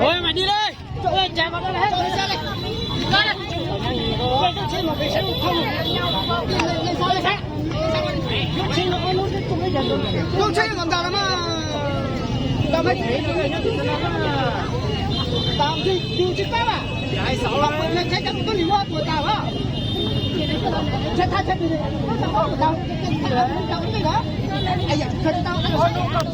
Ôi, mày đi đây. Lub tsheb no ntag los mas. Tau me txiv, tau tsis pab mas. Tsheb cov tuaj lim muab tuag tas los. Tsheb thab tsheb tuaj tas, tau tau tau. Txaus lawm, txaus lawm,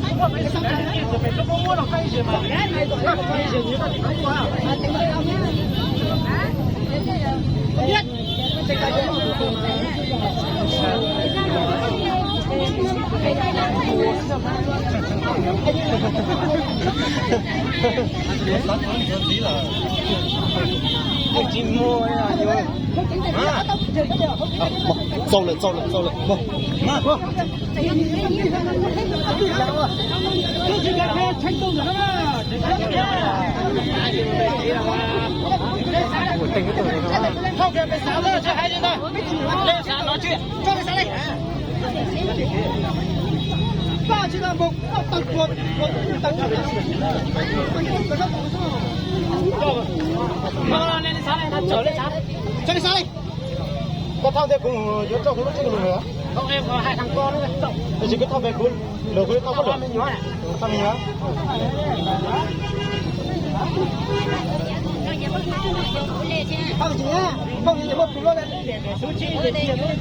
txaus lawm. Koj thauj ntej kuv yuav rau kuv lub tsheb lug lawm. Tab sis koj thauj pem kuv, lawv kuv yuav thauj koj lawm. Thauj me nyuam.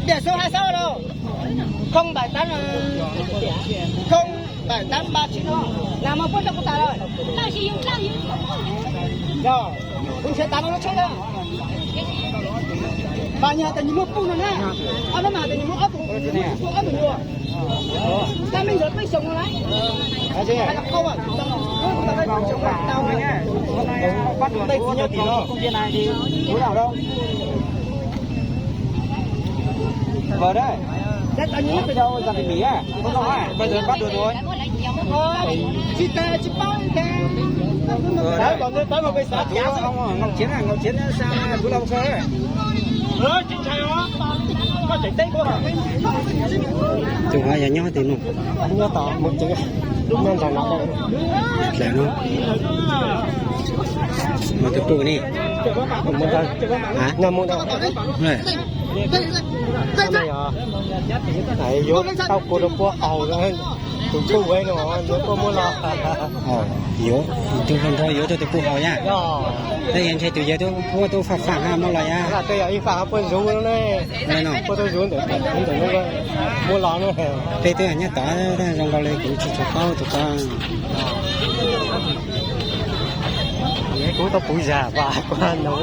Tiam số hai sáu alo. Không bảy tám, không bảy tám ba chín. Nag hmo puab coj kuv tas lawm. Kuv nrhiav tas no lub tsheb na. Mas yog tias nws muaj puj no na, ob lub mas tias nws muaj ob tug, ob tug nyuam. Tab meej ntawd peb xyoo no lawm. Ntej txiv nyob tim no. Tsis tas tsis paub li cas. Tus ho yog nyob tim no. Nyob tom mus tsev, nyob nram no. Dlawm no. Mus tus puj ni. Mus ntawd. Nyob mus ntawd. Yuav tau kuv rau puab haus, tus puj no yuav puab muab los. Yuav, tus hluas nraug yuav rau tus puj haus yaj. Tej yog ntshe tus yawg twb muab tub faj faj hab muab los yaj. Tej yog ib faj hab puab zuv no ne. Puab tub zuv ntawm ntawm muab los no. Peb twb nyob tod zoo nkaus li kuv tsis tshua paub tus ko. Kuv tau puv zag vas kuv no.